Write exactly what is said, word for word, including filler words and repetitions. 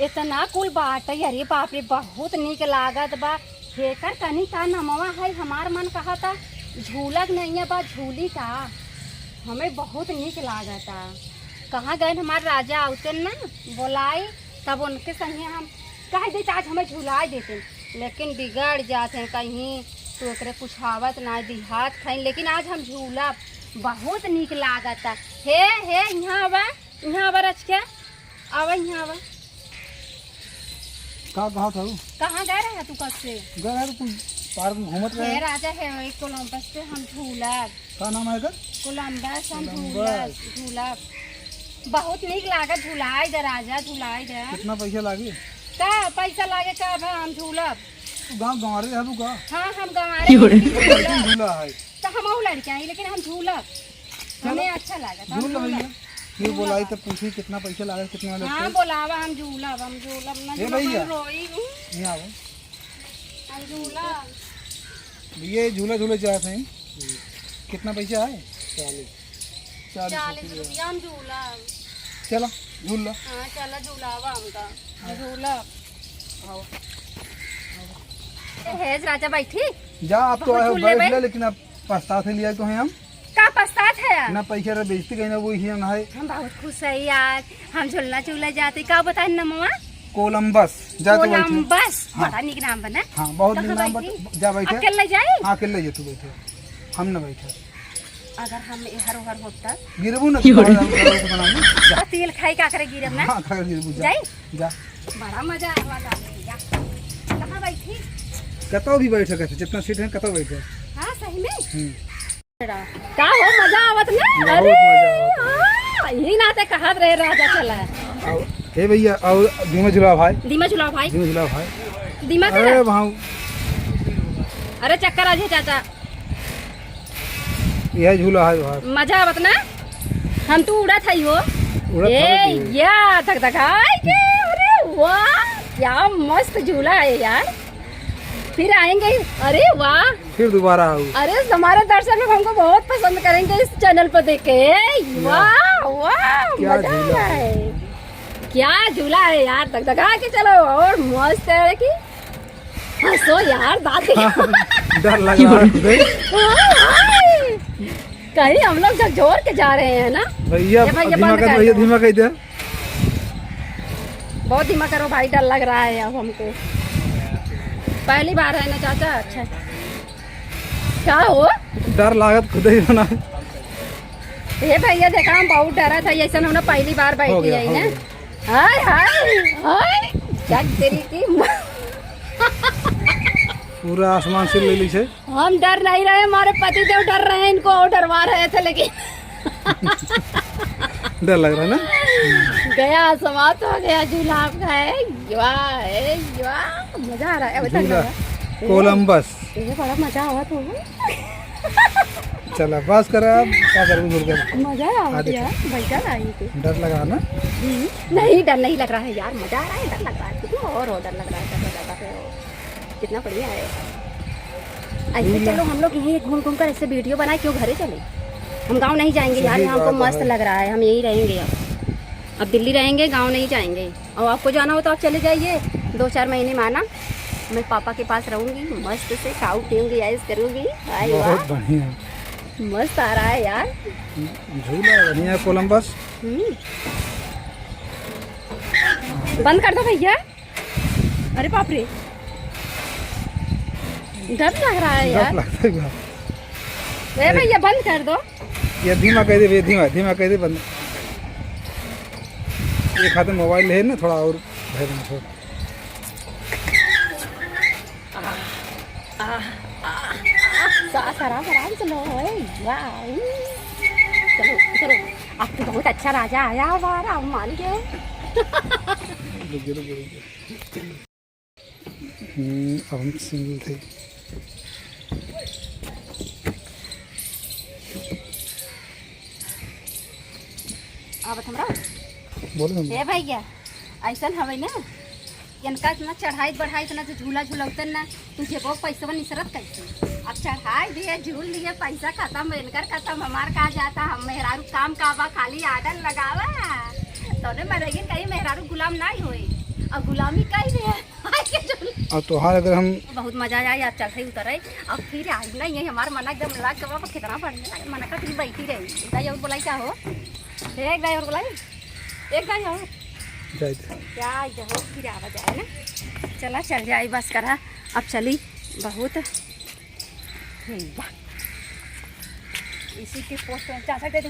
इतना कुल बाटे, अरे बाप रे, बहुत नीक लागत बा। हेकर कनी का नमवा है, हमार मन कहता झूलक नहीं बा, झूली का? हमें बहुत नीक लागता। कहाँ गए हमार राजा, आवते ना बोलाई, तब उनके संगे हम कह देते आज हमें झुलाए देते, लेकिन बिगड़ जाते हैं कहीं तो एकरे कुछ आवत ना दिहात खाइन, लेकिन आज हम झूला बहुत नीक लागता। हे, हे, यहाँ आवा, यहाँ आवा रच के, आवा यहाँ आवा। का कहत हऊ? कहाँ गए रहे तू कब से? गए रहे कुछ पार्क में घूमत रहे। हे राजा, हे एक कोलंबस पे हम झूला का नाम है एकर? कोलंबस, हम कोलंबस। झूलब, झूलब। बहुत नीक लागत, झुलाए दे राजा, झुलाए दे। कितना पैसा लागी? का पैसा लागे का बा, हम झूलब। तू गाँव गंवारे रहबू का? हाँ, हम गंवारे क्यों रे? रहबू, झूलब। लड़की झूला है। तो हम और लड़के आई, लेकिन हम झूलब। चलो। हमें अच्छा लागत, हम झूल लो झूलब। भैया। फिर झूलब। बोलाई तो पूछी कितना पैसा लागे, कितना हाँ, लगते? बोलावा, हम झूलब, हम झूलब ना, ए झूलब, भैया। हम रोई हूँ। यहाँ आओ। हम झूला। भैया, ये झूला झूले चाहते हैं। कितना पैसा है? चालीस। चालीस चालीस रुपया। रुपया हम झूला। चला, झूल ला। हाँ, चला, झूलावा हमका। हम झूला। आओ। ए, हेज राजा बैठी। जा, आप तो बहुत आए हो, झूले बैठ में। ले, लेकिन आप पछतात है लिया तो हैं हम। का पछतात है यार? ना पैसा रे बेइज्जती कहीं ना वो ही ना है। हम बहुत खुश है यार, हम झूलना झूला जाते। का बताए नमवा? कोलंबस। जा तो बैठे। कोलंबस, हाँ। बड़ा नीक नाम बना। हाँ, बहुत नीक नाम बना। जा बैठे। अकेले जाई? हाँ, अकेले जा तू बैठे, हम ना बैठे। अगर हम एहर ओहर होता? गिरबू ना, क्यों रे? तू बनाई। जा। तेल खाई का करे गिरब ना? हाँ, खा गिरबू, जा। जाई? जा। बड़ा मजा आवा जाने भैया। कहाँ बैठी? कतौ भी बैठ सकत है, जितना सीट है, कतौ बैठ जाओ। हाँ, सही में? हम्म। का हो, मजा आवत ना? बहुत अरे, मजा आवत है। हाँ, यही नाते कहत रहे राजा चला। आओ, हे भैया, आओ, धीमा झुलाओ भाई। धीमा झुलाओ भाई। धीमा झुलाओ भाई। धीमा अरे करा। भाऊ। अरे चक्कर आ जाए चाचा। यह झूला है भाई। मजा आवत ना? हम तो उड़त हई हो। उड़त ए, हई। या धकधकाई के, अरे वाह, क्या मस्त झूला है यार। फिर आएंगे। अरे वाह। फिर दोबारा आओ। अरे हमारे दर्शक लोग हमको बहुत पसंद करेंगे इस चैनल पर देख के। ए, या। वाह, वाह, क्या मजा आ झूला रहा है। है। क्या झूला है यार, धकधका के चलो और मस्त है कि हंसो यार, दादी। डर लग रहा है खुद ही। हाय, हाय। कहीं हम लोग झकझोर के जा रहे हैं ना? भैया, ये भैया धीमा बंद कर, कर भैया दो। धीमा कर दे। बहुत धीमा करो भाई, डर लग रहा है अब हमको। पहली बार है ना चाचा? अच्छा। का हो? डर लागत खुद ही बना। हे भैया देखा, हम बहुत डरा था, ऐसा हम ना पहली बार हो बैठी गया, है हो ना। गया। हाय, हाय, हाय, क्या तेरी की माँ। पूरा आसमान से ले ली से। हम डर नहीं रहे, हमारे पति देव डर रहे हैं, इनको और डरवा रहे थे, लेकिन डर लग रहा है ना? गया, समाप्त हो गया झूला आपका। है, वाह, है, वाह, मजा आ रहा है। अभी तक झूला, लगा। कोलंबस। ये बड़ा मजा आवा तो। चला, बस कर अब, क्या करूँ, झूल के। मजा आवा हाँ, देखो। यार, मजा आई तो। डर लगा ना? हम्म, नहीं, डर नहीं लग रहा है यार, मजा आ रहा है, डर लग रहा है। कितना और, और डर लग रहा है, डर लग रहा है। कितना बढ़िया है। ऐसे घूम ला। चलो, हम लोग यहीं घूम घूम कर ऐसे वीडियो बनाए, क्यों घरे चले? हम गाँव नहीं जाएंगे यार, सही यहाँ हमको बात है मस्त भाई। लग रहा है, हम यहीं रहेंगे अब। अब दिल्ली रहेंगे, गाँव नहीं जाएंगे। और आपको जाना हो तो आप चले जाइए, दो चार महीने में आना, मैं पापा के पास रहूँगी, मस्त से खाऊँ पीऊँगी, ऐश करूँगी। भाई वाह। बहुत बढ़िया। मस्त आ रहा है यार। झूला है बढ़िया कोलंबस। हम्म। बंद कर दो भैया। अरे बाप रे, डर लग रहा है डर यार। लगता है यार। ए भैया, बंद कर दो। ये धीमा कर दे भैया, धीमा, धीमा कर दे बंद। एक हाथ में मोबाइल है ना, थोड़ा और धैर्य में छोड़। आह, आह, आह, आह, सांस आराम, आराम से लो, ओए, वाह, ऊ। चलो, चलो, अब तो बहुत अच्छा राजा आया हमारा, हम मान गए। रुक जा, रुक जा, रुक जा। हम्म, अब हम सिंगल थे। अब हमरा बोलो ना। ए भैया, ऐसन हवे ना, इनका इतना चढ़ाई बढ़ाई, इतना जो झूला झुलौतन ना, तू जेबो पैसवा निसरत कैसे? अब चढ़ाई दिए, झूल लिए, पैसा खत्म, इनकर खत्म, हमार का जाता? हम मेहरारू काम का बा, खाली आर्डर लगावा। तोने मरेगिन कहीं मेहरारू गुलाम नहीं होई। अब गुलामी कई दे। और तोहार अगर हम बहुत मजा आया यार, चल रही उतर रही। अब फिर आई नहीं, ये हमार मन एकदम लग गवा, पर कितना बढ़िया लगे, मन का फिर बैठी रही। एक दाई और बोलाई का हो, एक दाई और बोलाई, एक दाई और। जाए दे। क्या इधर हो, फिर आवा जाए ना। चला, चल जाए, बस करा, अब चली। बहुत भैया, इसी के पोस्ट में चाचा दे दूँ।